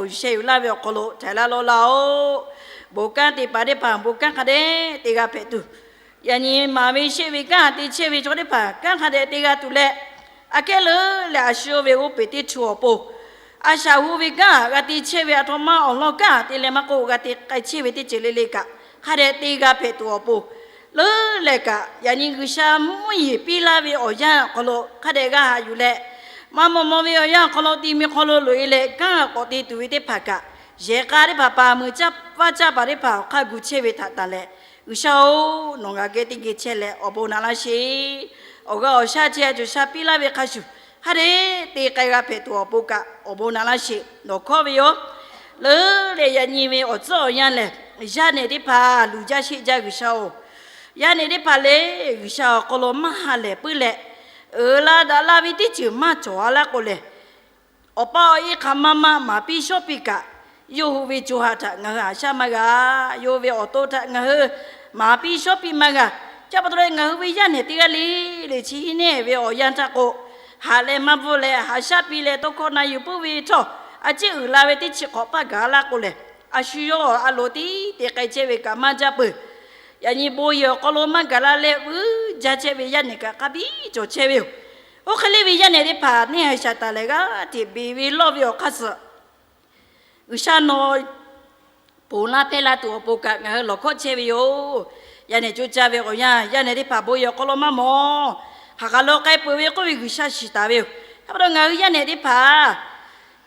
yuˬ sheh yuˬ laˇ ve awˬ hk'aw lo htaiˍ laˇ lawˇ laˇ-oˬ. Bon kanˉ te paˍ teˇ hpaˍ bon kanˉ hk'a dehꞈ te g'a hpehꞈ tuˬ, yaꞈ nyi maˍ ve sheˆ ve kanˉ te chehˇ ve chaw teˇ hpaˍ kanˉ hk'a dehꞈ te g'a tuˬ leh, aꞈ kehˉ leuˉ leh a shu yawˇ ve oˇ peˬ teˇ htu awˬ pon, a shaˍ hu ve kanˉ g'a te chehˇ ve aˬ htoꞈ ma awˬ lawn kanˉ te leh maˇ k'oˆ, g'a te k'ai chehˇ ve teˇ ceuˬ le le kaꞈ hk'a dehꞈ te g'a hpehꞈ tuˬ awˬ pon, leuˉ leh kaꞈ yaꞈ nyi G'uiˬsha mvuhˇ yeˬ piˇ laˇ ve awˬ yanˇ awˬ hk'aw lo hk'a dehꞈ g'a haꞈ yuˬ leh, maˇ maw maw ve awˬ yanˇ awˬ hk'aw lo ti mi hk'aw lo loꞈ e leh kanˉ k'awꞈ te tuˬ ve teˇ hpaˍ kaꞈ, yehˬ k'a teˇ hpaˍ paˍ meuꞈ caˇ vaˇ caˇ paˍ teˇ hpaˍ awˬ hk'aˇ gu chehˇ ve htaꞈ tanˬ leh, G'uiˬsha-oˬ, nawˬ ngaˬ geh teˇ geh chehˇ leh awˬ bon naꞈ laˇ sheˍ. Awˬ g'aˇ awˬ shaˉ chi a cawˬ sha piˇ laˇ ve hk'a shuˍ, hk'a dehꞈ te k'ai g'a hpehꞈ tuˬ awˬ pon kaꞈ awˬ bon naꞈ laˇ sheˍ. Nawˬ hkawˇ ve yoˬ. Leuˉ leh yaꞈ nyi ve awˬ tcuhˉ awˬ yanˇ lehˬ, yaˇ nehˬ teˇ hpaˍ luˬ jaˇ sheˆ jaˇ G'uiˬsha-oˬ, yaˇ nehˬ teˇ hpaˍ lehˬ G'uiˬsha awˬ hk'aw lo maˇ ha lehˬ puiˉ leh, uiˍ la daꞈ la ve teˇ ceuˬ maˇ cawˬ a laˇ k'o lehˬ, awˬ pa awˬ e hk'aˬ ma ma maˍ piˇ shawˉ piˇ kaꞈ, yawˇ hui ve co ha htaꞈ ngaˬ hui haꞈ shaˉ maˇ g'a. Yawˇ hui ve awˬ to htaꞈ ngaˬ hui maˍ piˇ shawˉ piˇ maˇ g'a. Chi pa taw leh ngaˬ hui ve yaˇ nehˬ teˇ g'aˇ le le chi hiˉ nehˇ ve awˬ yanˇ htaˇ k'o, haꞈ leh maˇ bvuhˇ leh haꞈ shaˉ piˇ leh tawˇ hkawˇ na yuˬ puiˉ ve htawˇ, a ciˉ uiˍ la ve teˇ chi hk'awꞈ paˇ gaˬ laˇ k'o lehˬ, a shu yawˇ a loˍ tiˉ te k'ai chehˇ ve kaꞈ maˇ jaˇ peuˬ. Yaꞈ nyi bon yehˬ awˬ hk'aw lo maˇ gaˬ la leh vuiˬ jaˇ chehˇ ve yaˇ nehˬ kaꞈ hk'a biˇ cawˬ chehˇ ve yoˬ. Oˇ hk'e le ve yaˇ nehˬ teˇ hpaˍ neˇ haiˬ shaˍ taˍ lehˬ g'aˇ hteꞈ beˬ ve lawˇ ve awˬ hk'aˇ suh G'uiˬsha nawˬ ponˬ laˇ hpehˇ la tuˬ awˬ pon kaꞈ ngaˬ hui lawˬ hkawˇ chehˇ ve yoˬ. Yaˇ nehˬ co caˇ ve awˬ yanˇ, yaˇ nehˬ teˇ hpaˍ bon yehˬ awˬ hk'aw lo maˇ mawˬ, haˍ hk'aˬ lo k'ai peuˬ ve k'oˆ ve G'uiˬsha shiˍ taˍ ve yoˬ. Chi pa taw ngaˬ hui yaˇ nehˬ teˇ hpaˍ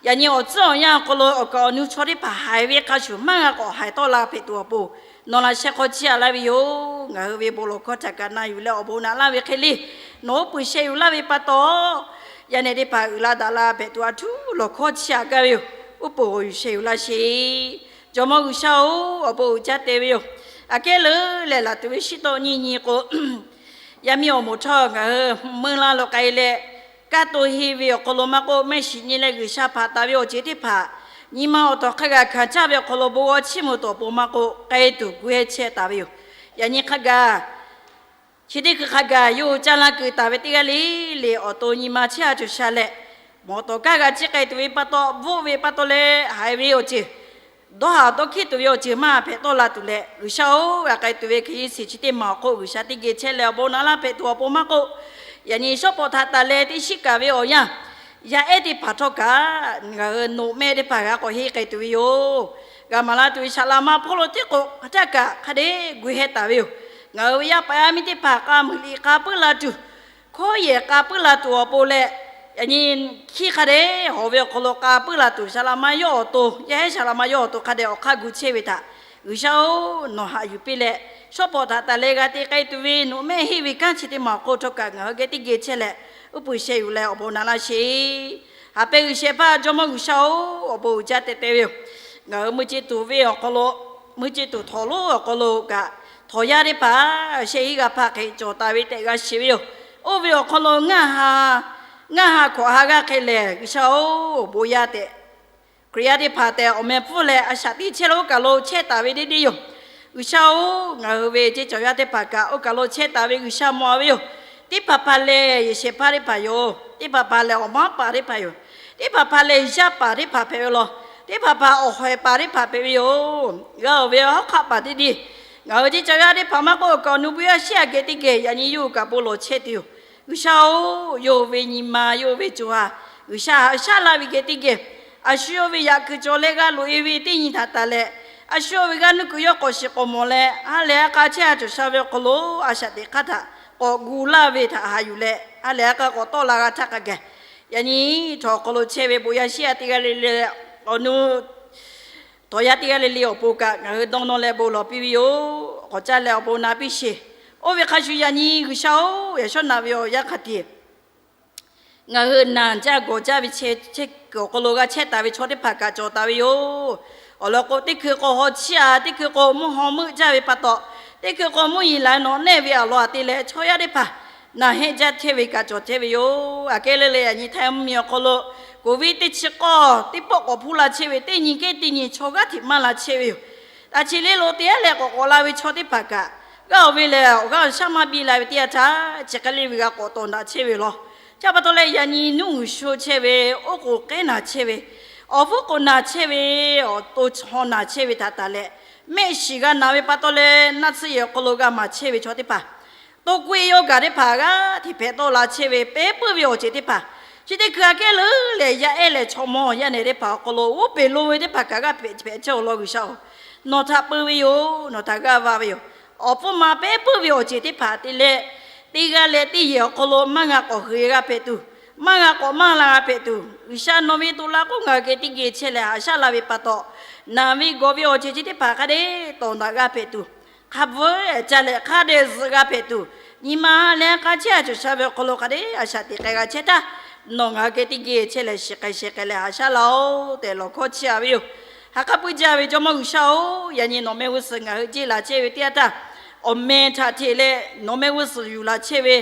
yaꞈ nyi awˬ tcuhˉ awˬ yanˇ awˬ hk'aw lo awˬ kaˍ awˬ nu chaw teˇ hpaˍ haiˬ ve hk'a shuˍ maˇ g'a k'awꞈ haiˬ tawˆ la hpehꞈ tuˬ awˬ pon, nawˬ laꞈ sheh hk'aw chiˇ a laˇ ve yoˬ. Ngaˬ hui ve bon lawˬ hkawˇ htaꞈ kaꞈ na yuˬ leh awˬ bon naꞈ laˇ ve hk'e le, nawˬ uˉ peunˍ sheh yuˬ laˇ ve pa taw, yaˇ nehˬ teˇ hpaˍ uiˍ la daꞈ la hpehꞈ tuˬ a htuˉ lawˬ hkawˇ chiˇ a gaˇ ve yoˬ. Uˉ peunˍ g'awˬ yuˬ sheh yuˬ laˇ sheˍ. Jawˇmawˇ G'uiˬsha-oˬ, awˬ bon uiˍ jaˇ te ve yoˬ. Aꞈ kehˉ leuˉ leh laˬ tuˬ ve shiˉ tawˆ nyiˇ nyi k'o, yaˇ miˇ awˬ moˍ htawˇ ngaˬ hui meuˇ laˇ lo k'ai leh, kaˇ to henˇ ve awˬ hk'aw lo maˇ k'oˆ, mehˆ shiˍ nyi leh G'uiˬsha hpanˍ taˍ ve awˬ ceuˬ teˇ hpaˍ nyi ma awˬ tawˍ hk'a gaˬ hkanˍ caˇ ve awˬ hk'aw lo bon g'awˇ chiˇ mvuh tuˬ awˬ pon maˇ k'oˆ, k'ai tuˬ gu heh chehˇ taˍ ve yoˬ. Yaꞈ nyi hk'a gaˬ chi teˇ hkui hk'a gaˬ yawˇ hui caˇ laˇ keu taˍ ve teˇ g'aˇ le le awˬ to nyi ma chehˇ a cawˬ sha leh, mawˬ tawˍ kaˇ g'a ciˇ k'ai tuˬ ve pa taw, bvuhˆ ve pa taw leh haiˬ ve awˬ ceuˬ, dawˇ haˍ dawˇ hkiˆ tuˬ ve awˬ ceuˬ maˇ hpehꞈ tawˆ la tuˬ leh, G'uiˬsha-oˬ, g'a k'ai tuˬ ve hk'e yeˇ shiˍ chi teˇ maˬ awˬ hk'oˆ G'uiˬsha teˇ geh chehˇ leh awˬ bon naꞈ laˇ hpehꞈ tuˬ awˬ pon maˇ k'oˆ, yaꞈ nyi shawˉ pawˍ htaꞈ taˍ leh teˇ shiˉ kaꞈ ve awˬ yanˇ, yaˇ ehˉ teˇ hpaˍ htawˇ kaꞈ ngaˬ hui noꞈ mehˆ teˇ hpaˍ g'a k'awꞈ henˇ k'ai tuˬ ve yoˬ. G'a maˍ la tuˬ ve saˍ laꞈ ma hpawˇ lo tiˉ k'o htaˇ kaꞈ hk'a dehꞈ gu heh taˍ ve yoˬ. Ngaˬ hui ve yaˇ paˍ yaˇ miˇ teˇ hpaˍ k'a muiˬ liꞈ k'a puiˉ la tuˬ, hkawˇ yehˬ k'a puiˉ la tuˬ awˬ pon leh, yaꞈ nyi hkiˇ hk'a dehꞈ hawˬ ve awˬ hk'aw lo k'a puiˉ la tuˬ, saˍ laꞈ ma yawˇ awˬ to, yaˇ ehˉ saˍ laꞈ ma yawˇ awˬ to hk'a dehꞈ awˬ hk'aˇ gu chehˇ ve htaꞈ G'uiˬsha-oˬ, nawˬ haꞈ yuˬ piˇ leh, shawˉ pawˍ htaꞈ taˍ leh g'a te k'ai tuˬ ve noꞈ mehˆ henˇ ve kanˉ chi teˇ maˬ awˬ hk'oˆ htawˇ kaꞈ ngaˬ hui geh teˇ geh chehˇ leh, uˉ peunˍ sheh yuˬ leh awˬ bon naꞈ laˇ sheˍ. Haꞈ pehnˇ G'uiˬsha hpaˇ Jawˇmawˇ G'uiˬsha-oˬ, awˬ bon uiˍ jaˇ teh teh ve yoˬ. Ngaˬ hui mui ce tuˬ ve awˬ hk'aw lo, mui ce tuˬ htawnˍ lonˉ awˬ hk'aw lo kaꞈ, htawnˍ yaˇ teˇ hpaˍ shehˆ hinˉ g'aˇ hpaˇ hk'e cawˬ taˍ ve tehꞈ g'a shiˍ ve yoˬ. Oˇ ve awˬ hk'aw lo ngaˇ ha, ngaˇ ha hkawꞈ ha g'aˇ hk'e lehˬ, G'uiˬsha-oˬ, bon yaˇ tehꞈ Hkriꞈ yaˇ teˇ hpaˍ tehꞈ awˬ meh pfuhˇ leh a shaꞈ teˇ chehˇ lo oˇ kaˬ lo chehˇ taˍ ve deˇ deˇ yoˬ. G'uiˬsha-oˬ, ngaˬ hui ve ceˇ cawˬ yaˇ teˇ hpaˍ kaꞈ oˇ kaˬ lo chehˇ taˍ ve G'uiˬsha mawˬ ve yoˬ. Teˇ hpaˍ hpaˍ lehˬ, yehˬ shehˍ hpaˇ teˇ hpaˍ yoˬ. Teˇ hpaˍ hpaˍ lehˬ, awˬ maˉ paˍ teˇ hpaˍ yoˬ. Teˇ hpaˍ hpaˍ lehˬ, yaˇ paˍ teˇ hpaˍ hpehꞈ ve yoˬ. Teˇ hpaˍ hpaˍ awˬ hawehˬ paˍ teˇ hpaˍ hpehꞈ ve yoˬ. G'a oˬ ve hawˉ hk'aˆ paˍ teˇ deˇ, ngaˬ hui ceˇ cawˬ yaˇ teˇ hpaˍ maˇ k'oˆ, awˬ kaˍ awˬ nu bon yaˇ shehˆ a geh teˇ geh yaꞈ nyi yawˇ hui kaꞈ bon lawˬ chehˇ tuˬ yoˬ. G'uiˬsha-oˬ, yawˇ hui ve nyi ma, yawˇ hui ve co ha, G'uiˬsha haꞈ shaˉ laˇ ve geh teˇ geh, a shu yawˇ ve yaꞈ kuiˬ cawˬ leh g'a loꞈ e ve teˇ nyi htaꞈ taˍ leh, a shu yawˇ ve g'aˇ nuˇ kuiˬ yawˇ k'awꞈ shiˍ k'awꞈ mawˬ leh, ha lehˬ a k'a chehˇ a cawˬ sha ve awˬ hk'aw lo a shaꞈ teꞈ hk'aˇ htaꞈ k'awꞈ gu laˇ ve htaꞈ haꞈ yuˬ leh, ha lehˬ a k'a k'awꞈ tawˆ la g'a htaˇ hk'a gaˬ, yaꞈ nyi htawˇ awˬ hk'aw lo chehˇ ve bon yaˇ shehˆ a teˇ g'aˇ le le, awˬ nu htawˍ yaˇ teˇ g'aˇ le le awˬ pon kaꞈ ngaˬ hui dawˇ nawˇ leh bon lawˬ piˇ ve yoˬ. K'awꞈ caˇ leh awˬ bon naꞈ piˇ sheˍ. Oˇ ve hk'a shuˍ yaꞈ nyi G'uiˬsha-oˬ, yaꞈ shawˉ naꞈ ve awˬ yanˇ hk'a tiꞈ ngaˬ hui naˬ jaˇ gawˬ jaˇ ve chehˇ kuiˬ awˬ hk'aw lo g'a chehˇ taˍ ve chaw teˇ hpaˍ kaꞈ cawˬ taˍ ve yoˬ. Awˬ lawn k'o, teˇ hkui k'o haw chiˇ a, teˇ hkui k'o mvuhˇ haw meuˆ jaˇ ve pa taw, teˇ hkui k'o mvuhˇ yeˬ la nawꞈ nehˇ ve awˬ lawn aꞈ te leh chaw yaˇ teˇ hpaˍ naˬ heˆ jaˇ chehˇ ve kaꞈ cawˬ chehˇ ve yoˬ. Aꞈ kehˉ le le yaꞈ nyi Htaiˇ mvuhˇmiˬ awˬ hk'aw lo COVID teˇ chi k'awˇ teˇ pawˆ k'awꞈ hpuˇ la chehˇ ve, teˇ nyi kehˉ teˇ nyi chaw g'aˇ hteꞈ maˇ la chehˇ ve yoˬ. Taꞈ chi le lo teˇ g'aˇ leh k'awꞈ k'awꞈ la ve chaw teˇ hpaˍ kaꞈ, g'aˇ oˬ ve lehˬ awˬ g'aˇ awˬ shaˉ maˇ biˇ la ve teˇ yanˇ htaˇ, chi hk'e le ve g'a k'awꞈ tawˍ daꞈ chehˇ ve yoˬ law. Chi pa taw leh yaꞈ nyi nuˇ g'uiˬ sho chehˇ ve, oˉ k'oˍ k'ehˉ naˬ chehˇ ve, Awˬ hpfuhˇ k'oˍ naˬ chehˇ ve, awˬ to chaw naˬ chehˇ ve htaꞈ taˍ leh, mehˆ shiˍ g'a naˬ ve pa taw leh naˆ tsuhˇ yehˬ awˬ hk'aw lo g'a maˍ chehˇ ve chaw teˇ hpaˍ, to k'oˆ-e yawˇ gaˬ teˇ hpaˍ g'aˇ hteꞈ hpehꞈ tawˆ la chehˇ ve, pehˉ puiˉ ve awˬ ceuˬ teˇ hpaˍ, chi teˇ hkui aꞈ kehˉ leuˉ leh yaˇ ehˉ lehˬ chaw mawˇ yaˇ nehˬ teˇ hpaˍ awˬ hk'aw lo uˉ peˬ lo ve teˇ hpaˍ kaꞈ g'aˇ hpehꞈ hpehꞈ chehˇ-aw law G'uiˬsha-oˬ, nawˬ htaꞈ peu ve yoˬ. Nawˬ htaꞈ g'aˇ va ve yoˬ. Awˬ hpfuhˇ ma pehˉ puiˉ ve awˬ ceuˬ teˇ hpaˍ te leh, teˇ g'aˇ leh teˇ yehˬ awˬ hk'aw lo maˇ g'a k'awꞈ hui g'a hpehꞈ tuˬ, maˇ g'a k'awꞈ maˇ la g'a hpehꞈ tuˬ, G'uiˬsha nawˬ ve to la k'oˆ ngaˬ hui geh teˇ geh chehˇ leh haꞈ shaˉ laˇ ve pa taw, naˬ ve gawˬ ve awˬ ceuˬ chi teˇ hpaˍ hk'a dehꞈ tawˍ daꞈ g'a hpehꞈ tuˬ, hk'a bvuhˇ ca leh hk'a dehꞈ zuhꞈ g'a hpehꞈ tuˬ, nyi ma leh k'a chehˇ a cawˬ sha ve awˬ hk'aw lo hk'a dehꞈ a shaꞈ teꞈ k'ai g'a chehˇ htaˇ, nawˬ ngaˬ hui geh teˇ geh chehˇ leh shiˍ k'ai sheh k'ai leh haꞈ shaˉ laˇ-oˬ tehꞈ lawˬ hkawˇ chiˇ a ve yoˬ. Ha k'aˉ puiˇ jaˇ ve Jawˇmawˇ G'uiˬsha-oˬ, yaꞈ nyi nawˬ mehˆ g'uˇ suhˍ ngaˬ hui jeˇ la chehˇ ve teˇ yanˇ htaˇ, awˬ meh htaꞈ hteꞈ leh nawˬ mehˆ g'uˇ suhˍ yuˬ la chehˇ ve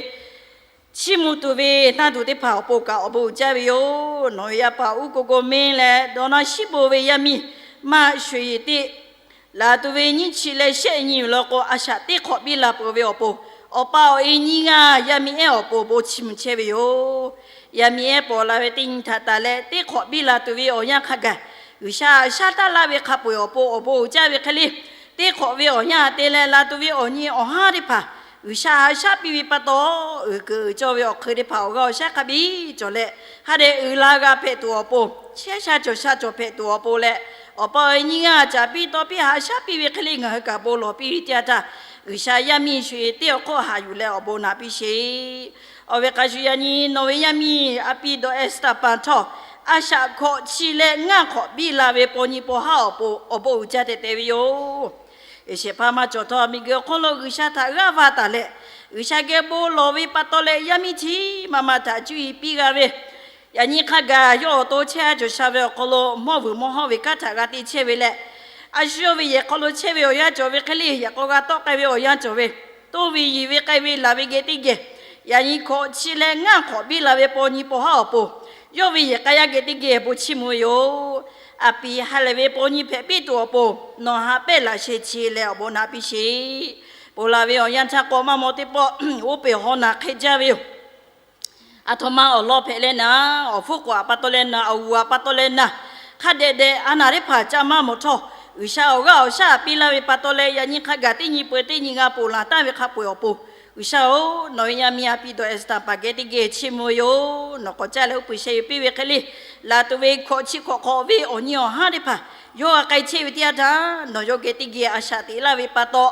chiˇ mvuh tuˬ ve naˇ tuˬ teˇ hpaˍ awˬ pon kaꞈ awˬ bon uiˍ jaˇ ve yoˬ. Nawˬ ve yaˇ paˍ uˉ ko ko menˇ leh dawˇ naˇ shiˉ bon ve yaˇ miˇ maˇ sho-eˬ teˇ laˬ tuˬ ve nyiˇ chi leh shehˆ nyi yuˬ law k'o, a shaꞈ teˇ hk'awꞈ biˇ la peuˬ ve awˬ pon, awˬ pa awˬ e nyiˇ g'aˇ yaˇ miˇ ehˉ awˬ pon awˬ bon chiˇ mvuh chehˇ ve yoˬ. Yaˇ miˇ ehˉ pawˬ la ve teˇ nyi htaꞈ taˍ leh teˇ hk'awꞈ biˇ la tuˬ ve awˬ yanˇ hk'a gaˬ, G'uiˬsha haꞈ shaˉ taˇ laˇ ve hk'a peu-eˬ awˬ pon awˬ bon uiˍ jaˇ ve hk'e le, teˇ hk'awꞈ ve awˬ yanˇ te leh la tuˬ ve awˬ nyi awˬ haˉ teˇ hpaˍ G'uiˬsha haꞈ shaˉ piˇ ve pa taw, uiˍ keunˍ uiˍ cawˇ ve awˬ hk'eun teˇ hpaˍ awˬ g'aˇ awˬ shaˉ hk'a biˇ cawˬ leh, hk'a dehꞈ uiˍ la g'a hpehꞈ tuˬ awˬ pon, chehˇ sha cawˬ sha cawˬ hpehꞈ tuˬ awˬ pon leh, awˬ pa awˬ e nyiˇ g'aˇ caˍ piˇ tawˇ piˇ haꞈ shaˉ piˇ ve hk'e le ngaˬ hui kaꞈ bon lawˬ piˇ ve teˇ yanˇ htaˇ, G'uiˬsha yaˇ miˇ sho-eˬ teˇ awˬ hk'oˆ haꞈ yuˬ leh awˬ bon naꞈ piˇ sheˍ. Awˬ ve hk'a shuˍ yaꞈ nyi nawˬ ve yaˇ miˇ a pi dawˬ Esther paˍ htawˇ, a shaꞈ hkawꞈ chi leh ngaˇ hk'awꞈ biˇ la ve paw nyi paw haˉ awˬ pon awˬ bon uiˍ jaˇ tehꞈ te ve yoˬ. Eˍ shehˍ hpaˇ maˇ cawˬ htawˇ, miˬguiˬ awˬ hk'oˆ lo G'uiˬsha htaꞈ g'aˇ va taˍ leh, G'uiˬsha geh bon lawˬ ve pa taw leh yaˇ miˇ chi ma ma htaꞈ cuˇ yiˍ piˇ g'a ve, yaꞈ nyi hk'a gaˬ yawˇ awˬ to chehˇ a cawˬ sha ve awˬ hk'aw lo mawˇ vuiˬ mawˇ hawˇ ve kanˉ htaꞈ g'a te chehˇ ve leh, a shu yawˇ ve yehˬ hk'aw lo chehˇ ve awˬ yanˇ cawˬ ve hk'e le, yehˬ k'aw g'a tawˆ k'ai ve awˬ yanˇ cawˬ ve, toˇ ve yiˍ ve k'ai ve laˬ ve geh teˇ geh, yaꞈ nyi hkawꞈ chi leh ngaˇ hk'awꞈ biˇ la ve paw nyi paw haˉ awˬ pon, yawˇ ve yehˬ k'a yaˇ geh teˇ geh bon chiˇ mvuh ve yoˬ. A piˍ ha lehˬ ve paw nyi hpehꞈ piˇ tuˬ awˬ pon, nawˬ haꞈ pehnˇ laꞈ sheh chi leh awˬ bon naꞈ piˇ sheˍ. Ponˬ laˬ ve awˬ yanˇ htaˇ k'awꞈ maˇ maw teˇ pawˆ oˇ peˬ haw naˬ hk'e jaˇ ve yoˬ. Aˬ htoꞈ ma awˬ lawn hpehꞈ leh naˍ, awˬ hpfuhˇ k'oˍ aꞈ pa taw leh naˍ, awˬ g'uˬ aꞈ pa taw leh naˍ, hk'a dehꞈ dehꞈ a naˬ teˇ hpaˍ ca maˇ mawˬ htawˇ, G'uiˬsha awˬ g'aˇ awˬ shaˉ piˇ laˇ ve pa taw leh yaꞈ nyi hk'a gaˬ teˇ nyi peu-eˬ teˇ nyi g'a ponˬ laˬ taˍ ve hk'a peu-eˬ awˬ pon, G'uiˬsha-oˬ, nawˬ ve yaˇ miˇ a pi dawˬ Esther paˍ geh teˇ geh chiˇ mvuh ve yoˬ. Nawˬ k'awꞈ caˇ leh uˉ peunˍ sheh yuˬ piˇ ve hk'e le, laˬ tuˬ ve hkawꞈ chi hkawꞈ hk'awꞈ ve awˬ nyi awˬ haˉ teˇ hpaˍ yawˇ g'a k'ai chehˇ ve teˇ yanˇ htaˇ, nawˬ yawˇ geh teˇ geh a shaꞈ teꞈ laˇ ve pa taw,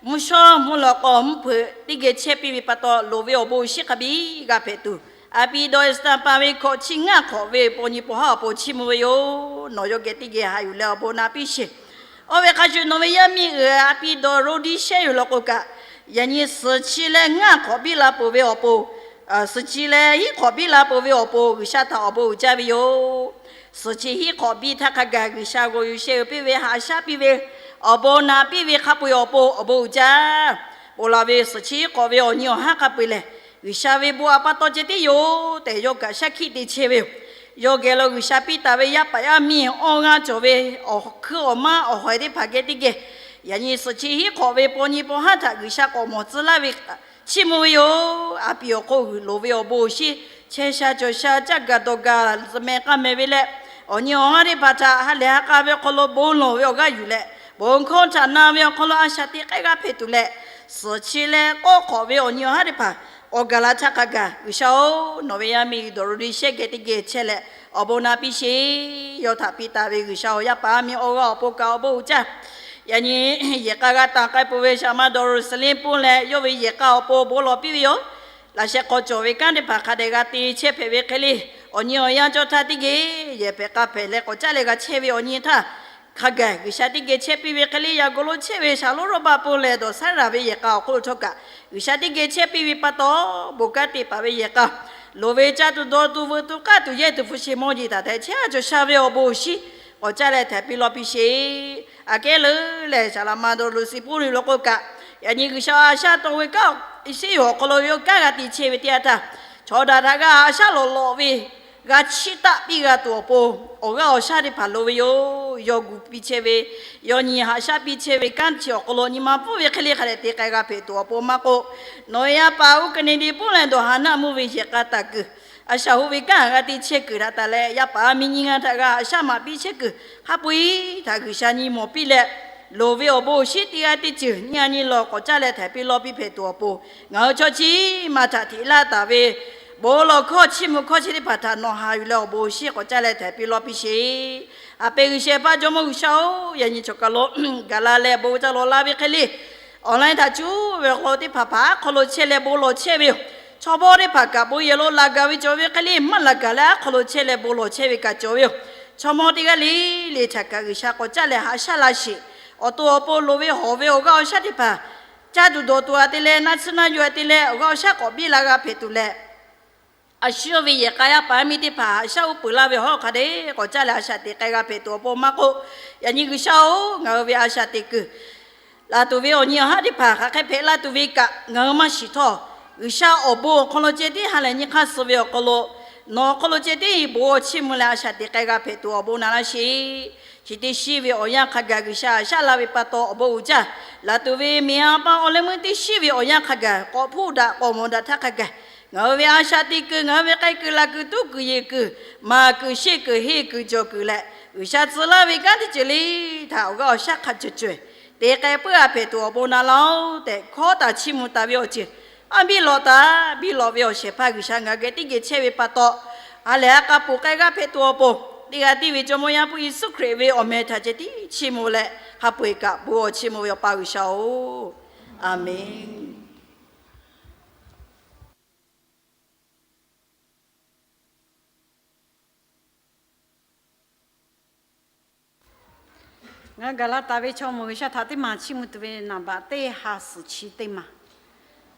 mvuhˇ shawˉ mvuhˇ lawꞈ k'aw mvuhˇ hpeuꞈ teˇ geh chehˇ piˇ ve pa taw, loˍ ve awˬ bon awˬ shinˉ hk'a biˇ g'a hpehꞈ tuˬ, a pi dawˬ Esther paˍ ve hkawꞈ chi ngaˇ hk'awꞈ ve paw nyi paw haˉ awˬ pon chiˇ mvuh ve yoˬ. Nawˬ yawˇ geh teˇ geh haꞈ yuˬ leh awˬ bon naꞈ piˇ sheˍ. Oˇ ve hk'a shuˍ nawˬ ve yaˇ miˇ uiˍ a pi dawˬ Roˇdiˆ shehˆ yuˬ law k'o kaꞈ, yaꞈ nyi suhˍ chi leh ngaˇ hk'awꞈ biˇ la peuˬ ve awˬ pon, suhˍ chi leh hiˉ hk'awꞈ biˇ la peuˬ ve awˬ pon G'uiˬsha htaꞈ awˬ bon uiˍ jaˇ ve yoˬ. Suhˍ chi hiˉ hk'awꞈ biˇ htaˇ hk'a gaˬ G'uiˬsha g'aw yuˬ sheh yuˬ piˇ ve haꞈ shaˉ piˇ ve awˬ bon naꞈ piˇ ve hk'a peu-eˬ awˬ pon awˬ bon uiˍ jaˇ. Ponˬ laˬ ve suhˍ chi hiˉ hk'awꞈ ve awˬ nyi awˬ haˉ hk'a peu-eˬ lehˬ, G'uiˬsha ve bon aꞈ pa taw ceh tiˉ yoˬ tehꞈ yawˇ kaꞈ shaˉ hkiˆ te chehˇ ve yoˬ. Yawˇ geh lo G'uiˬsha piˇ taˍ ve yaˇ paˍ yaˇ miˇ awˇ g'aˇ cawˬ ve awˬ hkuiˉ awˬ maˇ awˬ hawehˍ teˇ hpaˍ geh teˇ geh, yaꞈ nyi suhˍ chi hiˉ hk'awꞈ ve paw nyi paw haˉ htaꞈ G'uiˬsha k'awꞈ mawˬ tcuh laˇ ve chiˇ mvuh ve yoˬ. A pi awˬ hk'oˆ g'uiˬ loˍ ve awˬ bon awˬ shinˉ, chehˇ sha cawˬ sha caˇ gaˬ dawˬ gaˬ zuhꞈ meh k'aˇ meh ve leh, awˬ nyi awˬ haˉ teˇ hpaˍ htaꞈ ha lehˬ ha k'a ve awˬ hk'aw lo bon lawˬ ve awˬ g'aˇ yuˬ leh, bon hkawˇ htaꞈ na ve awˬ hk'aw lo a shaꞈ teꞈ k'ai g'a hpehꞈ tuˬ leh, suhˍ chi leh k'awˇ hk'awꞈ ve awˬ nyi awˬ haˉ teˇ hpaˍ awˬ gaˬ la htaˇ hk'a gaˬ, G'uiˬsha-oˬ, nawˬ ve yaˇ miˇ dawˬ Roˇdiˆ shehˆ geh teˇ geh chehˇ leh awˬ bon naꞈ piˇ sheˍ. Yawˇ htaꞈ piˇ taˍ ve G'uiˬsha-oˬ, yaˇ paˍ yaˇ miˇ awˇ g'aˇ awˬ pon kaꞈ awˬ bon uiˍ jaˇ. Yaꞈ nyi yehˬ k'a g'a tanˬ k'ai peuˬ ve shaˍ ma dawˬ Roˇsaˍlehnˍ pon leh yawˇ ve yehˬ k'a awˬ pon bon lawˬ piˇ ve yoˬ. Laꞈ sheh k'aw cawˬ ve kanˉ teˇ hpaˍ hk'a dehꞈ g'a te chehˇ hpehꞈ ve hk'e le, awˬ nyi awˬ yanˇ cawˇ htaˇ teˇ geh yehˬ pehꞈ k'a hpehꞈ leh k'awꞈ caˇ leh g'a chehˇ ve awˬ nyi htaˇ, hk'a gaˬ G'uiˬsha teˇ geh chehˇ piˇ ve hk'e le, yaꞈ gawˬ lo chehˇ ve shaˍ lonˉ Roˉbaˆ pon leh dawˬ Saˉraˍ ve yehˬ k'a awˬ hk'oˆ lo htawˇ kaꞈ, G'uiˬsha teˇ geh chehˇ piˇ ve pa taw, bon kanˉ te paˍ ve yehˬ k'a, loˍ ve caˇ tuˬ dawˬ tuˬ veuꞈ tuˬ k'aˇ tuˬ yehˇ tuˬ hpu shehˍ mawˇ jeˬ htaꞈ htaiˍ chehˇ a cawˬ sha ve awˬ bon awˬ shinˉ k'awꞈ caˇ leh htaiˍ piˇ lawˇ piˇ sheˍ. Aꞈ kehˉ leuˉ lehˬ, shaˍ laꞈ ma dawˬ Roˇsaˍlehnˍ pon leh law k'o kaꞈ, yaꞈ nyi G'uiˬsha a shaˉ taw ve kanˉ, Eˇseˇ yawˬ awˬ hk'aw lo yawˇ kanˉ g'a te chehˇ ve teˇ yanˇ htaˇ, chaw daꞈ daꞈ g'a haꞈ shaˉ lawꞈ lawꞈ ve g'a chiˇ taˆ piˇ g'a tuˬ awˬ pon, awˬ g'aˇ awˬ shaˉ teˇ hpaˍ loˍ ve yoˬ. Yawˇ gu piˇ chehˇ ve, yawˇ nyi haꞈ shaˉ piˇ chehˇ ve kanˉ chi awˬ hk'aw lo nyi ma pfuhˇ ve hk'e le hk'a dehꞈ te k'ai g'a hpehꞈ tuˬ awˬ pon maˇ k'oˆ, nawˬ ve yaˇ paˍ uˉ Kaˍneˍdiˆ pon leh dawˬ Haˍnaˆ mvuhˇ ve yehˬ k'a taˍ kuiˬ a shaꞈ hoꞈ ve kanˉ g'a te chehˇ kuiˬ htaꞈ taˍ leh, yaˇ paˍ miˇ nyiˇ ngaˇ htaꞈ g'a haꞈ shaˉ maꞈ piˇ chehˇ kuiˬ hk'a peu-eˬ htaꞈ G'uiˬsha nyi mawˬ piˇ leh, loˍ ve awˬ bon awˬ shinˉ teˇ g'aˇ teˇ ceuˬ nyiˇ g'aˇ nyiˇ lawˬ k'awꞈ caˇ leh htaiˍ piˇ lawˇ piˇ hpehꞈ tuˬ awˬ pon, ngaˬ hui chaw chi maˇ htaꞈ hteꞈ laˇ taˍ ve bon lawˬ hkawˇ chiˇ mvuh hkawˇ chi teˇ hpaˍ htaꞈ nawˬ haꞈ yuˬ leh awˬ bon awˬ shinˉ k'awꞈ caˇ leh htaiˍ piˇ lawˇ piˇ sheˍ. A pehˬ G'uiˬsha paˇ Jawˇmawˇ G'uiˬsha-oˬ, yaꞈ nyi chaw kaˬ lo gaˬ la leh bon ca lawˬ la ve hk'e le, online htaꞈ cuˇ ve awˬ hk'aw lo teˇ hpaˍ hpaˍ aˉ hk'aw lo chehˇ leh bon lawˬ chehˇ ve yoˬ. Chaw mawˇ teˇ hpaˍ kaꞈ bon yehˬ lo laˬ gaˬ ve cawˬ ve hk'e le, maˇ laˬ gaˬ leh aˉ hk'aw lo chehˇ leh bon lawˬ chehˇ ve kaꞈ cawˬ ve yoˬ. Chaw mawˇ teˇ g'aˇ le le htaꞈ kaꞈ G'uiˬsha k'awꞈ caˇ leh haꞈ shaˉ laˇ sheˍ. Awˬ to awˬ pon loˍ ve hawˍ ve awˬ g'aˇ awˬ shaˉ teˇ hpaˍ caˇ tuˬ dawˬ tuˬ a te leh, naˆ tsuhˇ naˆ yuˬ a te leh, awˬ g'aˇ awˬ shaˉ k'awꞈ biˇ la g'a hpehꞈ tuˬ leh, a shu yawˇ ve yehˬ k'a yaˇ paˍ miˇ teˇ hpaˍ haꞈ shaˉ uˉ peunˍ laˇ ve hawˉ hk'a dehꞈ k'awꞈ caˇ leh a shaꞈ teꞈ k'ai g'a hpehꞈ tuˬ awˬ pon maˇ k'oˆ, yaꞈ nyi G'uiˬsha-oˬ, ngaˬ hui ve a shaꞈ teꞈ kuiˬ laˬ tuˬ ve awˬ nyi awˬ haˉ teˇ hpaˍ hk'aˬ hk'e hpehꞈ la tuˬ ve kaꞈ ngaˬ hui maˇ shiˍ htawˇ, G'uiˬsha awˬ bon awˬ hk'aw lo ceh tiˉ ha lehˬ nyi hk'aˇ suh ve awˬ hk'aw lo, nawˬ awˬ hk'aw lo ceh tiˉ bon awˬ chiˇ mvuh leh a shaꞈ teꞈ k'ai g'a hpehꞈ tuˬ awˬ bon na laˇ sheˍ. Chi teˇ shiˉ ve awˬ yanˇ hk'a gaˬ G'uiˬsha haꞈ shaˉ la ve pa taw awˬ bon uiˍ jaˇ. Laˬ tuˬ ve miˬ a pa awˬ leh meuˇ teˇ shiˉ ve awˬ yanˇ hk'a gaˬ k'awꞈ hpuˇ daꞈ k'awꞈ mawˬ daꞈ htaˇ hk'a gaˬ, ngaˬ hui ve a shaꞈ teꞈ kuiˬ, ngaˬ hui ve k'ai kuiˬ laˬ kuiˬ tuˉ kuiˬ yehˬ kuiˬ, maˍ kuiˬ sheˆ kuiˬ henˇ kuiˬ jawˬ kuiˬ leh, G'uiˬsha tcuh laˇ ve kanˉ teˇ ceuˬ le htaꞈ awˬ g'aˇ awˬ shaˉ hk'a cawˬ cawehˬ te k'ai puiˉ a hpehꞈ tuˬ awˬ bon na laˇ-oˬ tehꞈ hkawˉ taˍ chiˇ mvuh taˍ ve awˬ ceuˬ, aˉ biˇ lawꞈ taˍ biˇ lawꞈ ve awˬ shehˍ hpaˇ G'uiˬsha ngaˬ hui geh teˇ geh chehˇ ve pa taw, ha lehˬ ha k'a poˬ k'ai g'aˇ hpehꞈ tuˬ awˬ pon, teˇ g'aˇ tiˇ ve Jawˇmawˇ Yaˇ hpu Yeˍsuˆ Hkriꞈ ve awˬ meh htaꞈ ceh tiˉ chiˇ mvuh leh, ha peu-eˬ kaꞈ bon awˬ chiˇ mvuh ve Awˬ pa G'uiˬsha-oˬ, aˬ menˍ. Ngaˬ hui gaˬ la taˍ ve chaw mawˬ G'uiˬsha htaꞈ teˇ maˬ chiˇ mvuh tuˬ ve naˍ baꞈ teˇ ha suhˍ chi teˇ maˬ,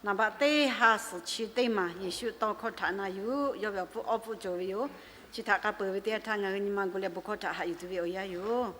naˍ baꞈ teˇ ha suhˍ chi teˇ maˬ Yeˍsuˆ tawˇ hkawˇ htaꞈ na yuˬ, yawˇ ve awˬ pfuhˇ awˇ pfuhˇ cawˬ ve yoˬ. Chi htaꞈ k'a peuˬ ve teˇ yanˇ htaˇ ngaˬ hui nyi ma gu leh bon hkawˇ htaꞈ haꞈ yuˬ tuˬ ve awˬ yanˇ yoˬ.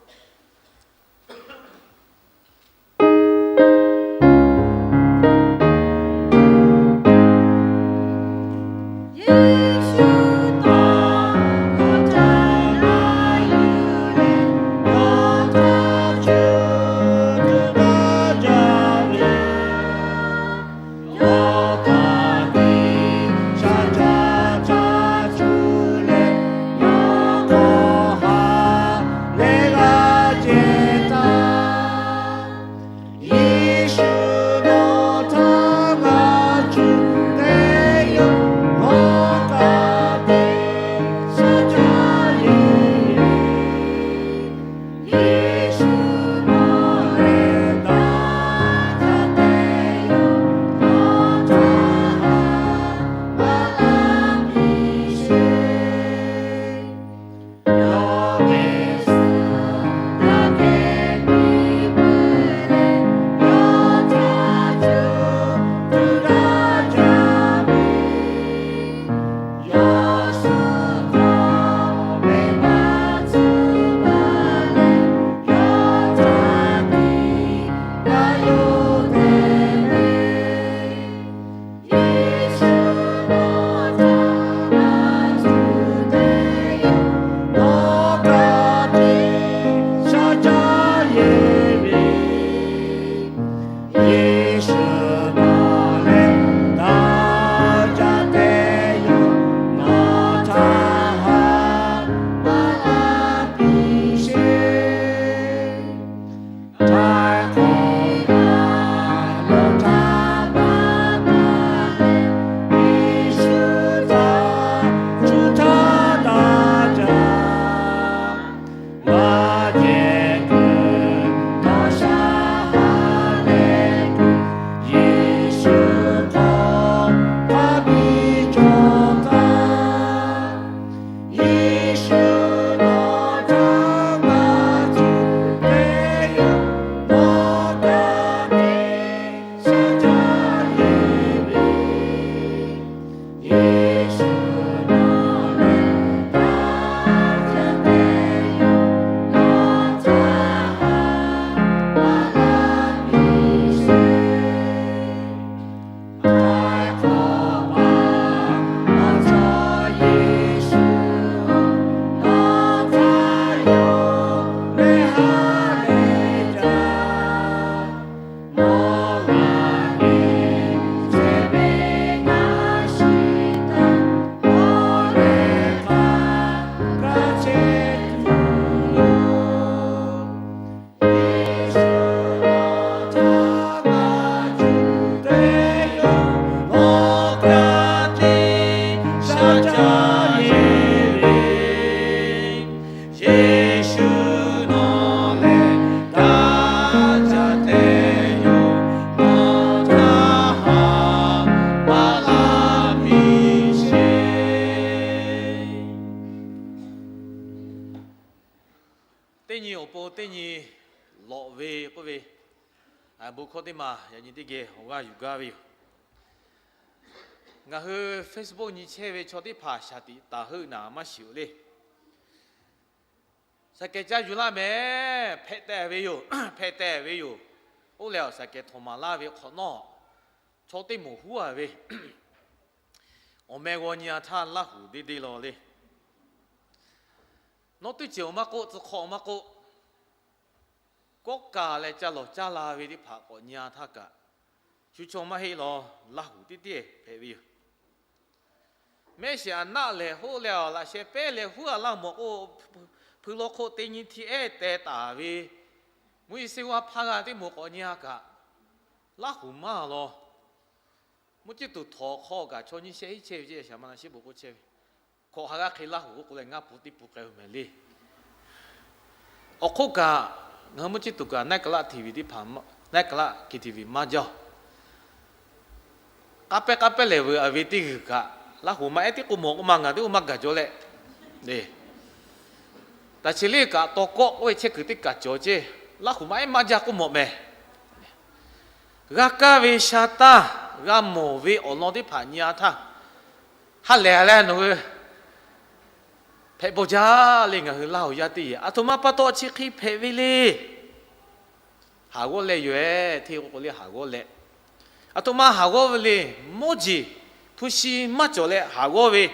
Teˇ nyi awˬ pon teˇ nyi lawꞈ ve k'oˆ ve, bon hkawˇ teˇ maˬ yaꞈ nyi teˇ geh awˬ g'aˇ yuˬ gaˇ ve yoˬ. Ngaˬ hui Facebook nyi chehˇ ve chaw teˇ hpaˍ shaˍ tiꞈ taˍ heuˆ naˍ maˇ shiˍ-oˬ le. Shaˍ kehˬ caˇ yuˬ laˇ mehˍ, hpehꞈ tehˬ ve yoˬ, hpehꞈ tehˬ ve yoˬ. Oˇ leh awˬ shaˍ kehˬ htawnˍ maˍ laˇ ve hk'awꞈ nawˉ, chaw teˇ moˍ huˉ-a ve awˬ meh g'aw nyi-a htaˇ Laˇ huˍ deˇ deˇ law le. Nawˉ teˇ ceuˬ-oˬ maˇ k'oˆ, tcuh hk'awꞈ maˇ k'oˆ, kawˆ kaˬ leh ca lawˬ caˇ la ve teˇ hpaˍ k'awꞈ nyi-a htaˇ kaꞈ, shu chaw maˇ heˆ law, Laˇ huˍ teˇ tiˉ hpehꞈ ve yoˬ. Mehˆ shiˍ aꞈ naˆ lehˬ hoˆ leh awˬ laꞈ sheh pehˉ leh huˉ-a laˇ mawˬ k'o, hpui law hk'oˆ teˇ nyi hti ehˉ teh taˍ ve, mvuhˇ yeˬ seˇ g'aˇ hpaˇ g'a teˇ moˍ k'awꞈ nyi-a kaꞈ, Laˇ huˍ maˇ law. Mvuhˇ ciˇ tuˬ htawnˍ hk'aw kaꞈ chaw nyiˇ shehˆ hiˉ chehˇ ve ceˇ, shaˍ ma na shiˉ bon k'oˆ chehˇ ve. Hk'awꞈ ha g'aˇ hk'e Laˇ huˍ k'oˆ k'o leh ngaˇ pu teˇ pu k'ai-o mehˍ le. Awˬ hk'oˆ kaꞈ, ngaˬ hui mvuhˇ ciˇ tuˬ kaꞈ naˆ kaˍ laˆ TV teˇ hpaˍ, naˆ kaˍ laˆ K T V maˇ jaˇ-oˬ. K'aˉ pehˉ k'aˉ pehˉ lehˬ veuꞈ-a ve teˇ g'uiˬ kaꞈ, Laˇ huˍ maˇ ehˉ tiˉ k'oˆ mawˬ k'oˆ ma ngaˬ teˇ oˇ maˇ gaˬ jaw leh, taꞈ chi le kaꞈ taw kawˆ k'oˆ ve chehˇ kuiˬ teˇ kaˬ cawˬ ceˇ, Laˇ huˍ maˇ ehˉ maˇ jaˇ k'oˆ mawˬ mehˍ. G'a kaˇ ve sha taˇ, g'a mawˬ ve awˬ lawn teˇ hpaˍ nyi-a htaˇ, ha lehˬ leh nawˬ hui hpehꞈ bawˬ jaˇ le. Ngaˬ hui Laˇ huˍ yaˇ teˇ yehˬ aˬ htoꞈ ma pa taw chi hk'e hpehꞈ ve le. Haˍ g'awˇ leh yoˬ-ehˍ, hteˇ k'o k'o le haˍ g'awˇ leh. Aˬ htoꞈ ma haˍ g'awˇ ve le. Mawˇ jeˬ hpu shi maˇ cawˬ leh haˍ g'awˇ ve,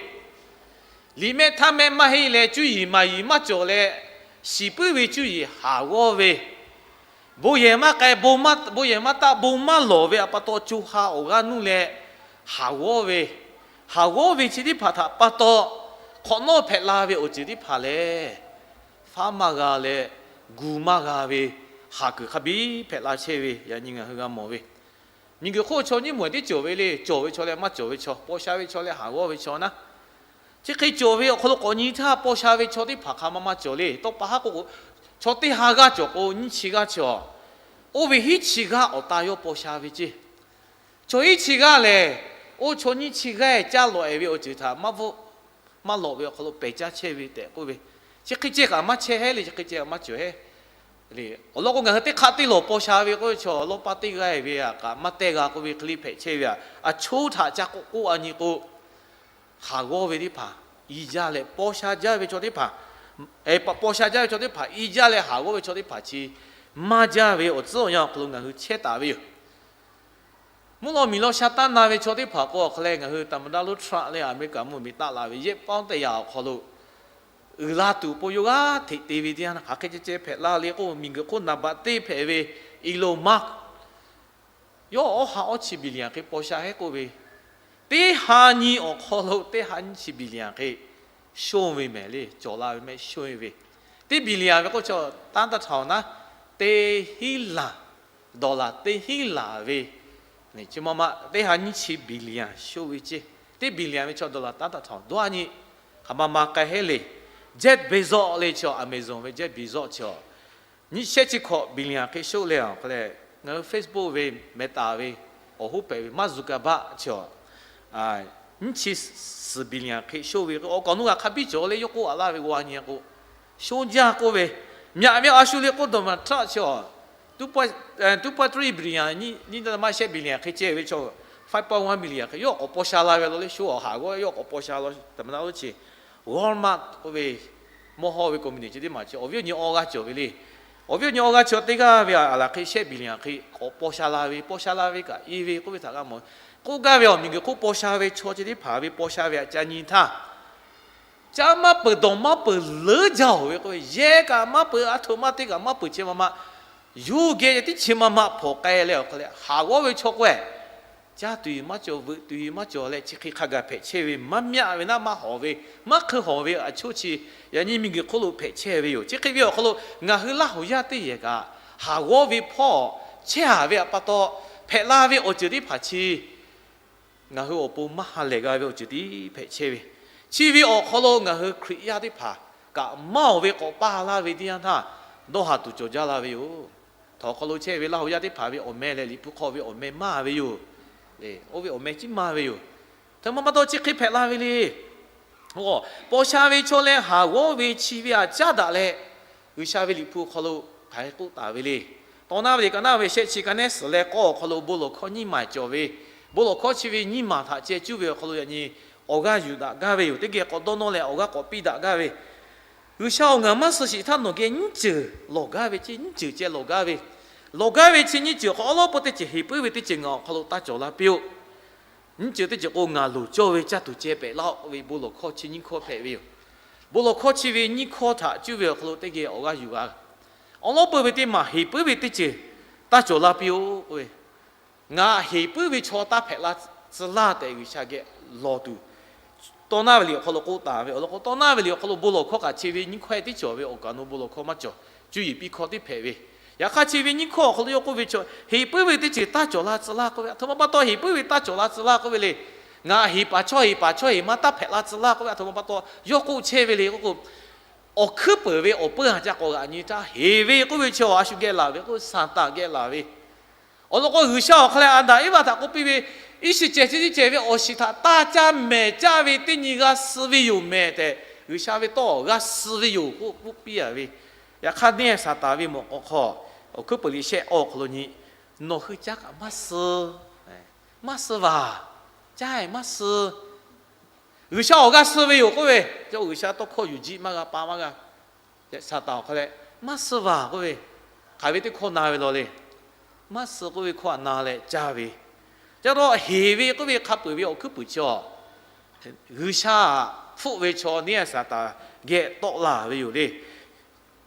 liꞈ mehˆ htaˇ mehˆ maˇ heˆ leh cuˇ yiˍ maˍ yiˍ maˇ cawˬ leh, shiˍ puiˉ ve cuˇ yiˍ haˍ g'awˇ ve, bon yehˬ maˇ k'ai, bon yehˬ maˇ taˆ, bon maˇ lawˬ ve aꞈ pa taw co ha awˬ g'aˇ nuˇ leh haˍ g'awˇ ve, haˍ g'awˇ ve chi teˇ hpaˍ htaꞈ pa taw hk'awꞈ nawˉ hpehꞈ la ve awˬ ceuˬ teˇ hpaˍ lehˬ, faˉ maˇ g'a leh gu maˇ g'a ve haˍ kuiˬ hk'a biˇ hpehꞈ la chehˇ ve yaꞈ nyi ngaˬ hui g'a mawˬ ve. Miˬguiˬ hk'oˆ chaw nyiˇ maˬ tiˉ cawˬ ve le. Cawˬ ve chaw leh maˇ cawˬ ve chaw, paw sha ve chaw leh haˍ g'awˇ ve chaw naˉ, chi hk'e cawˬ ve awˬ hk'aw lo k'awꞈ nyi htaˇ paw sha ve chaw teˇ hpaˍ hk'a ma ma cawˬ le. Tawˇ pa haˉ k'oˆ k'o, chaw teˇ ha g'aˇ cawˬ k'o nyiˇ chi g'aˇ cawˬ. Oˇ ve hiˉ chi g'aˇ awˬ ta yawˇ paw sha ve ceˇ. Chaw hiˉ chi g'aˇ lehˬ, oˇ chaw nyiˇ chi g'aˇ caˇ lawꞈ-e ve awˬ ceuˬ htaꞈ maˇ bvuhˆ maˇ lawꞈ ve awˬ hk'aw lo pehˬ caˇ chehˇ ve tehꞈ k'oˆ ve, chi hk'e ceh kaꞈ maˇ chehˇ heˆ le, chi hk'e ceh kaꞈ maˇ cawˬ heˆ le. Awˬ lawn k'o, ngaˬ hui teˇ hk'aˆ teˇ lawˬ paw sha ve k'oˆ ve chaw, lawˇ paˇ teˇ g'aˇ ve aꞈ kaꞈ maˇ tehˇ g'a k'oˆ ve hk'e le hpehꞈ chehˇ ve aꞈ, aˬ choˉ htaꞈ ca k'oˆ k'oˆ a nyi k'o, haˍ g'awˇ ve teˇ hpaˍ i jaˇ leh paw sha jaˇ ve chaw teˇ hpaˍ, paw sha jaˇ ve chaw teˇ hpaˍ i jaˇ leh haˍ g'awˇ ve chaw teˇ hpaˍ chi maˇ jaˇ ve awˬ tcuhˉ awˬ yanˇ awˬ hk'aw lo ngaˬ hui chehˇ taˍ ve yoˬ. Mvuhˇ law miˬ law sha taˇ na ve chaw teˇ hpaˍ k'o, awˬ hk'aw leh ngaˬ hui သမ္မတ Donald Trump leh America mvuhˇmiˬ taˆ la ve yehˬ paˉ teˇ yaꞈ awˬ hk'aw lo uiˍ la tuˬ awˬ pon yawˇ g'aˇ hteꞈ te ve teˇ yanˇ, hk'aˬ hk'e ceh ceh hpehꞈ la le k'o, miˬguiˬ hk'oˆ naˍ baꞈ teˇ hpehꞈ ve Elon Musk, yawˇ awˬ ha awˬ chi billion hk'e paw sha heˆ k'oˆ ve, teˇ ha nyi awˬ hk'aw lo teˇ ha nyi chi billion hk'e shonˇ ve mehˍ le, cawˬ la ve mehˆ shonˇ ve. Teˇ billion ve k'oˆ chaw tanˇ taˇ htaoˍ naˉ, teˇ hinˉ laˬ, dollar teˇ hinˉ laˬ ve, chi ma ma teˇ ha nyi chi billion shonˇ ve ceˇ. Teˇ billion ve chaw dollar tanˇ taˇ htaoˍ dawˇ a nyi, hk'aˬ ma ma k'ai heˆ le. Jeff Bezos le chaw, Amazon ve Jeff Bezos chaw, nyiˇ shehˆ chi hkawꞈ billion hk'e shonˇ leh, awˬ hk'aw leh ngaˬ hui Facebook ve Meta ve awˬ hoˉ pehꞈ ve Mark Zuckerberg chaw, nyiˇ chi suhˍ billion hk'e shonˇ ve k'o, awˬ kaˍ awˬ nuˇ g'a hk'a biˇ cawˬ leh yawˇ k'oˆ a laˇ ve g'a nyi k'o, shonˇ jaˇ k'oˆ ve, myaꞈ ve a shu le k'oˆ Donald Trump chaw, two point three billion, nyiˇ nyiˇ maˇ shehˆ billion hk'e ceh ve chaw, five point one billion hk'e yawˇ k'awꞈ paw sha la ve law le. Shu awˬ haˍ g'awˇ yawˇ k'awꞈ paw sha law, သမ္မတ lo chi Walmart k'oˆ ve mawˇ hawˇ ve ကုမ္ပဏီ chi teˇ maˬ chi awˬ viˉ awˬ nyi awˇ g'aˇ cawˬ ve le. Awˬ viˉ awˬ nyi awˇ g'aˇ cawˬ teˇ g'aˇ ve aꞈ laˬ hk'e shehˆ billion hk'e k'awꞈ paw sha la ve, paw sha la ve kaꞈ i ve k'oˆ ve htaꞈ g'a mawˬ. K'oˆ gaˇ ve awˬ miˬguiˬ hk'oˆ paw sha ve chaw chi teˇ hpaˍ ve paw sha ve aꞈ ca nyi htaˇ, caˇ maˇ peuˬ dawˬ maˇ peuˬ leuˉ jaˇ-oˬ ve k'oˆ ve, yehˬ kaꞈ maˇ peuˬ, aˬ htoꞈ ma teˇ kaꞈ maˇ peuˬ, chi ma ma yuˬ geh tiˉ chi ma ma hpawnˬ k'ai leh awˬ hk'aw leh haˍ g'awˇ ve chaw k'oˆ-e, caˇ tuˬ maˇ cawˬ, veuꞈ tuˬ maˇ cawˬ leh chi hk'e hk'a gaˬ hpehꞈ chehˇ ve, maˇ myaˆ ve naˉ maˇ hawˍ ve, maˇ hk'eun hawˍ ve aˬ choˉ chi yaꞈ nyi miˬguiˬ hk'oˆ lo hpehꞈ chehˇ ve yoˬ. Chi hk'e ve awˬ hk'aw lo ngaˬ hui Laˇ huˍ yaˇ teˇ yehˬ kaꞈ haˍ g'awˇ ve hpawˇ chehˇ haˍ ve aꞈ pa taw hpehꞈ la ve awˬ ceuˬ teˇ hpaˍ chi ngaˬ hui awˬ pon maˇ ha lehˬ g'a ve awˬ ceuˬ tiˉ hpehꞈ chehˇ ve. Chi ve awˬ hk'aw lo ngaˬ hui Hkriꞈ yaˇ teˇ hpaˍ kaꞈ maˇ oˬ ve k'awꞈ paˇ laˇ ve teˇ yanˇ htaˇ, dawˇ haˍ tuˬ cawˬ jaˇ la ve yoˬ. Htawnˍ hk'aw lo chehˇ ve Laˇ huˍ yaˇ teˇ hpaˍ ve awˬ meh leh Liꞈ hpu hk'aw ve awˬ meh maˇ ve yoˬ. Oˇ ve awˬ meh ciˉ maˇ ve yoˬ. Htaꞈ ma pa taw chi hk'e hpehꞈ la ve le. Paw sha ve chaw leh haˍ g'awˇ ve chi ve aꞈ caˉ daꞈ leh, G'uiˬsha ve Liꞈ hpu awˬ hk'aw lo hk'aˬ hk'e k'oˆ taˍ ve le. Tawˇ naˉ ve liꞈ ka naˉ ve shehˆ chi ka nehˉ suhˍ leh k'awˇ awˬ hk'aw lo bon lawˬ hkawˇ nyiˇ maˬ cawˬ ve, bon lawˬ hkawˇ chi ve nyiˇ maˬ htaꞈ ceh cuˇ ve awˬ hk'aw lo yaꞈ nyi awˬ g'aˇ yuˬ daꞈ gaˇ ve yoˬ. Teˇ geh k'awꞈ dawˇ nawˇ leh awˬ g'aˇ k'awꞈ piˇ daꞈ gaˇ ve, G'uiˬsha-oˬ, ngaˬ maˇ suh sheˍ htaˇ nawˬ geh nyiˇ ceuˬ lawˬ gaˇ ve ce, nyiˇ ceuˬ ceh lawˬ gaˇ ve, lawˬ gaˇ ve chi nyiˇ ceuˬ awˬ hk'aw awˉ lawˉ peu teˇ ceuˬ heˍ puiˉ ve teˇ ceuˬ ngaˬ awˬ hk'aw lo taˇ cawˬ la piˇ-oˆ. Nyiˇ ceuˬ teˇ ceuˬ k'o, ngaˬ loˍ cawˇ ve caˇ tuˬ ceh pehꞈ laˇ-oˆ k'oˆ ve bon lawˬ hkawˇ chi nyiˇ hkawˇ hpehꞈ ve yoˬ. Bon lawˬ hkawˇ chi ve nyiˇ hkawˇ htaꞈ cuˇ ve awˬ hk'aw lo teˇ geh awˬ g'aˇ yuˬ g'a. Awˉ lawˉ peu ve teˇ maˬ heˍ puiˉ ve teˇ ceuˬ taˇ cawˬ la piˇ-oˆ k'oˆ ve, ngaˬ heˍ puiˉ ve chaw taˇ hpehꞈ la tcuh laˇ tehꞈ G'uiˬsha geh lawˬ tuˬ, tawˇ naˉ ve liꞈ awˬ hk'aw lo k'oˆ taˍ ve awˬ lawn k'o, tawˇ naˉ ve liꞈ awˬ hk'aw lo bon lawˬ hkawˇ kaꞈ chi ve nyiˇ hkawˇ teˇ cawˬ ve awˬ kaˍ awˬ nu bon lawˬ hkawˇ maˇ cawˬ. Cuˇ yiˍ piˇ hkawˇ teˇ hpehꞈ ve. Yaꞈ hk'aˇ chi ve nyiˇ hkawˇ awˬ hk'aw lo yawˇ k'oˆ ve chaw, heˍ puiˉ ve teˇ ceuˬ taˇ cawˬ la tcuh laˇ k'oˆ ve, aˬ htoꞈ ma pa taw heˍ puiˉ ve taˇ cawˬ la tcuh laˇ k'oˆ ve le. Ngaˬ heˍ paˍ chaw heˍ paˍ chaw heˍ ma taˇ hpehꞈ la tcuh laˇ k'oˆ ve, aˬ htoꞈ ma pa taw yawˇ k'oˆ chehˇ ve le k'oˆ k'o, awˬ hkuiˉ peunˍ ve awˬ peuˇ haˍ ca k'awꞈ g'aꞈ nyi htaˇ, heˍ ve k'oˆ ve chaw a shu geh laˬ ve k'o, Saˍtanˍ geh laˬ ve. Awˬ lawn k'o, G'uiˬsha awˬ hk'a leh Aˍdanˍ Eˇvaꞈ htaꞈ k'oˆ piˇ ve, iˉ shiˍ cehˬ chi teˇ cehˬ ve awˬ shiˍ htaꞈ taˇ caˇ mehˍ caˇ ve teˇ nyi g'a suh ve yoˬ mehˍ tehꞈ, G'uiˬsha ve tawˇ g'a suh ve yoˬ k'oˆ k'oˆ piˇ a ve. Yaꞈ hk'aˇ neˇ Saˍtanˍ ve mawꞈ k'aw hk'aw, awˬ hkuiˉ peunˍ liꞈ shehˆ awˬ hk'aw lo nyi, nawˬ hui caˇ kaꞈ maˇ suh, maˇ suh vaˬ, caˇ maˇ suh. G'uiˬsha awˬ g'a suh ve yoˬ k'oˆ ve, G'uiˬsha tawˇ hkawˇ yuˬ jiˆ maˇ g'a, pa maˇ g'a. Saˍtanˍ awˬ hk'a leh, maˇ suh vaˬ k'oˆ ve, hk'aˬ ve teˇ hkawˇ na ve law le. Maˇ suh k'oˆ ve hkawˇ htaꞈ na leh caˇ ve, caˇ taw heˍ ve k'oˆ ve hk'a peuˬ ve awˬ hkuiˉ puiˍ chi a, G'uiˬsha hpfuhˆ ve chaw neˇ Saˍtanˍ geh tawˆ la ve yoˬ le.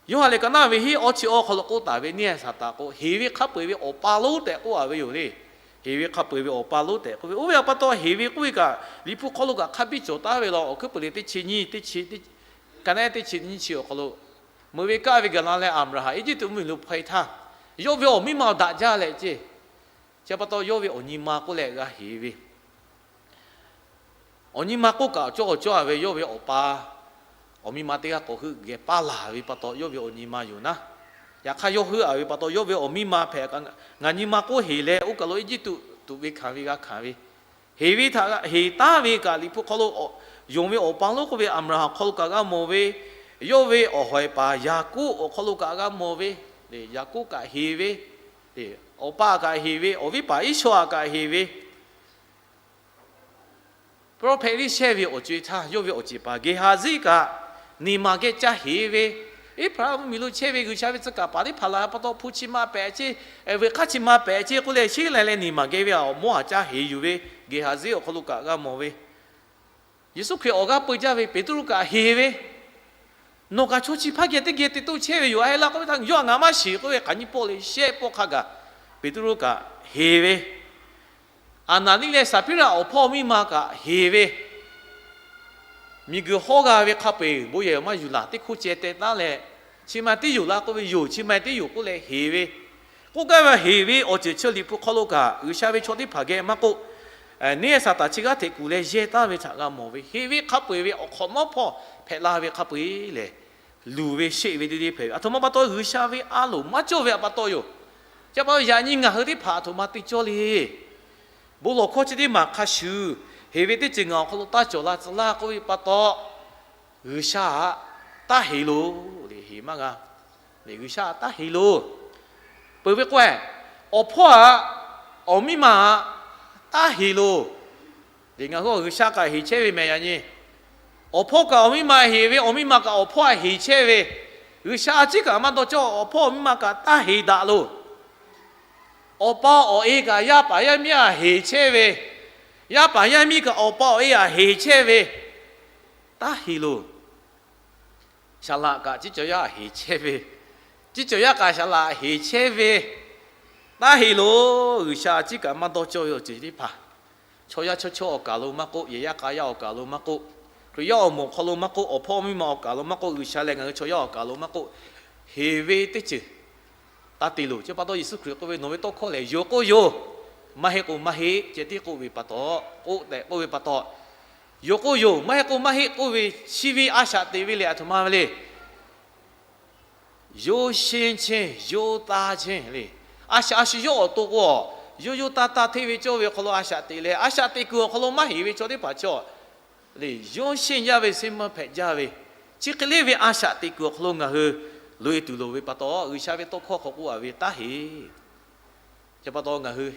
Yoˇhanˬ liꞈ ka naˉ ve hiˉ awˇ chi awˇ hk'aw lo k'oˆ taˍ ve neˇ Saˍtanˍ k'o, heˍ ve hk'a peu-eˬ ve awˬ pa lonˉ tehꞈ k'oˆ a ve yoˬ le. Heˍ ve hk'a peu-eˬ ve awˬ pa lonˉ tehꞈ k'oˆ ve, oˇ ve awˬ pa taw heˍ ve k'oˆ ve kaꞈ Liꞈ hpu hk'aw lo kaꞈ hk'a biˇ cawˬ taˉ ve law. Awˬ hkuiˉ puiˍ liꞈ teˇ chi nyiˇ, teˇ chi, ka naˉ teˇ chi nyiˇ chi awˬ hk'aw lo, meuꞈ ve kaˇ ve gaˬ la leh Aˍbraˍhanˍ Eˇjiˇtuꞈ mvuhˇmiˬ lo hpaw-e htaˇ, yawˇ ve awˬ miˇ ma daꞈ jaˇ leh ceˇ, chi pa taw yawˇ ve awˬ nyi ma k'oˆ leh g'a heˍ ve, awˬ nyi ma k'oˆ kaꞈ cawˇ awˬ cawˇ a ve yawˇ ve awˬ pa awˬ miˇ ma teˇ g'aˇ k'awꞈ heuˆ geh paˇ laˬ ve pa taw yawˇ ve awˬ nyi ma yoˬ naˉ. Yaꞈ hk'aˇ yawˇ heuˆ a ve pa taw yawˇ ve awˬ miˇ ma hpehꞈ kaꞈ, ngaˬ nyi ma k'oˆ heˍ leh oˇ kaˬ lo Eˇjiˇtuꞈ tuꞈ ve hkanˍ ve g'a hkanˍ ve, heˍ ve htaꞈ heˍ taˉ ve kaꞈ Liꞈ hpu hk'aw lo, yonˍ ve awˬ pa lonˉ k'oˆ ve Aˍbraˍhanˍ hk'aw lo kaꞈ g'a mawˬ ve, yawˇ ve awˬ hawehˍ paˍ Yaˍkoˆ awˬ hk'aw lo kaꞈ g'a mawˬ ve, Yaˍkoˆ kaꞈ heˍ ve, awˬ pa kaꞈ heˍ ve, awˬ viˉ paˍ Iˉsawˇ kaꞈ heˍ ve, prophet liˇ shehˇ ve awˬ co-e htaˇ yawˇ ve awˬ ceˬ paˍ Geˍhaˍziˆ kaꞈ neˬ maˬ geh ca heˍ ve, Eˇphraˍraˍm mvuhˇmiˬ lo chehˇ ve G'uiˬsha ve tcuh kaˍ paˍ teˇ hpaˍ laˬ pa taw hpu chi ma pehꞈ ceˇ, veuꞈ hk'aˇ chi ma pehꞈ ceˇ k'oˆ leh sheˉ lai leh neˬ maˬ geh ve awˬ mawˇ haˍ ca heˍ yuˬ ve, Geˍhaˍziˆ awˬ hk'aw lo kaꞈ g'a mawˬ ve, Yeˍsuˆ Hkriꞈ awˬ g'aˇ peu jaˇ ve Peˍtruˆ kaꞈ heˍ ve, nawˬ kaꞈ chaw chi hpaˇ geh teˇ geh te toˇ chehˇ ve yoˬ. A heh laˇ k'oˆ ve htaˇ, yawˇ htaꞈ ngaˬ maˇ shiˍ k'oˆ ve hk'aˬ nyi pawˆ le shehˆ pawˆ hk'a gaˬ Peˍtruˆ kaꞈ heˍ ve, Aˍnaˍniˆ leh Saˍhpiˇraꞈ awˬ hpawˇ miˇ ma kaꞈ heˍ ve, miˬguiˬ hawˇ g'a ve hk'a peu-eˬ bon yehˬ maˇ yuˬ laˬ, teˇ hkoˇ ceh teh taˉ leh, chi ma tiˉ yoˬ laˇ k'oˆ ve yoˬ, chi ma tiˉ yoˬ k'oˆ leh heˍ ve, k'oˆ gaˇ ve heˍ ve awˬ ceuˬ chi Liꞈ hpu hk'aw lo kaꞈ G'uiˬsha ve chaw teˇ hpaˍ geh maˇ k'oˆ, neˇ Saˍtanˍ chi g'aˇ hteꞈ kuˬ leh yehˇ taˉ ve htaꞈ g'a mawˬ ve, heˍ ve hk'a peu-eˬ ve awˬ hk'awꞈ nawˉ hpawˇ hpehꞈ la ve hk'a peu-eˬ lehˬ, luˬ ve sheˆ ve teˇ deˇ hpehꞈ ve, aˬ htoꞈ ma pa taw G'uiˬsha ve a loˍ maˇ cawˇ ve pa taw yoˬ. Chi pa taw yaꞈ nyi ngaˬ hui teˇ hpaˍ aˬ htoꞈ ma te cawˇ le. Bon lawˬ hkawˇ chi teˇ maˬ hk'a shuˍ, heˍ ve teˇ ceuˬ ngaˬ awˬ hk'aw lo taˇ cawˬ la tcuh laˇ k'oˆ ve pa taw, G'uiˬsha htaꞈ taˇ heˍ loˬ le, heˍ maˇ g'a. G'uiˬsha htaꞈ taˇ heˍ loˬ. Peuˬ ve k'o, awˬ hpawˇ htaꞈ awˬ miˇ ma htaꞈ taˇ heˍ loˬ. Ngaˬ hui G'uiˬsha kaꞈ heˍ chehˇ ve mehˍ yaꞈ nyi. Awˬ hpawˇ kaꞈ awˬ miˇ ma heˍ ve, awˬ miˇ ma kaꞈ awˬ hpawˇ htaꞈ heˍ chehˇ ve, G'uiˬsha a ciˉ kaꞈ maˇ dawˇ cawˇ, awˬ hpawˇ awˬ miˇ ma kaꞈ taˇ heˍ daꞈ loˬ. Awˬ pa awˬ e kaꞈ yaˇ paˍ yaˇ miˇ htaꞈ heˍ chehˇ ve, yaˇ paˍ yaˇ miˇ kaꞈ awˬ pa awˬ e htaꞈ heˍ chehˇ ve, taˇ heˍ loˬ. Saˍ laꞈ kaꞈ ciˉ cawˬ yaˇ htaꞈ heˍ chehˇ ve, ciˉ cawˬ yaˇ kaꞈ saˍ laꞈ htaꞈ heˍ chehˇ ve, taˇ heˍ loˬ. G'uiˬsha a ciˉ kaꞈ maˇ dawˇ cawˇ ve awˬ ceuˬ teˇ hpaˍ, chaw yaˇ chawˇ chawˇ awˬ kaˍ lo maˇ k'oˆ, yehˬ yaˇ k'a yaˇ awˬ kaˍ lo maˇ k'oˆ, Hkriꞈ yaˇ awˬ moˍ awˬ hk'aw lo maˇ k'oˆ, awˬ hpawˇ miˇ ma awˬ kaˍ lo maˇ k'oˆ, G'uiˬsha leh ngaˬ hui chaw yaˇ awˬ kaˍ lo maˇ k'oˆ, heˍ ve teˇ ceuˬ taˇ te loˬ. Chi pa taw Yeˍsuˆ Hkriꞈ k'oˆ ve, nawˬ ve tawˇ hkawˇ lehˬ, yawˬ k'oˆ yoˬ, maˇ heˆ k'o maˇ heˆ ceh tiˉ k'oˆ ve pa taw, k'oˆ tehꞈ k'oˆ ve pa taw, yawˬ k'oˆ yoˬ, maˇ heˆ k'o maˇ heˆ k'oˆ ve chi ve a shaꞈ teꞈ ve lehˬ, aˬ htoꞈ ma ve le. ရိုးရှင်းခြင်း, ရိုးသားခြင်း le. A shaꞈ a shu yawˇ awˬ to k'o, yawˇ yawˇ taˇ taˇ hteˇ ve cawˇ ve awˬ hk'aw lo a shaꞈ teꞈ leh, a shaꞈ teꞈ kuiˬ awˬ hk'aw lo maˇ heˍ ve chaw teˇ hpaˍ chaw le, ရိုးရှင်းရ ve ဆေးမံဖက် jaˇ ve, chi hk'e le ve a shaꞈ teꞈ kuiˬ awˬ hk'aw lo ngaˬ hui loꞈ-e tuˬ loˍ ve pa taw, G'uiˬsha ve tawˇ hkawˇ hk'aw k'oˆ-a ve taˇ heˆ. Chi pa taw ngaˬ hui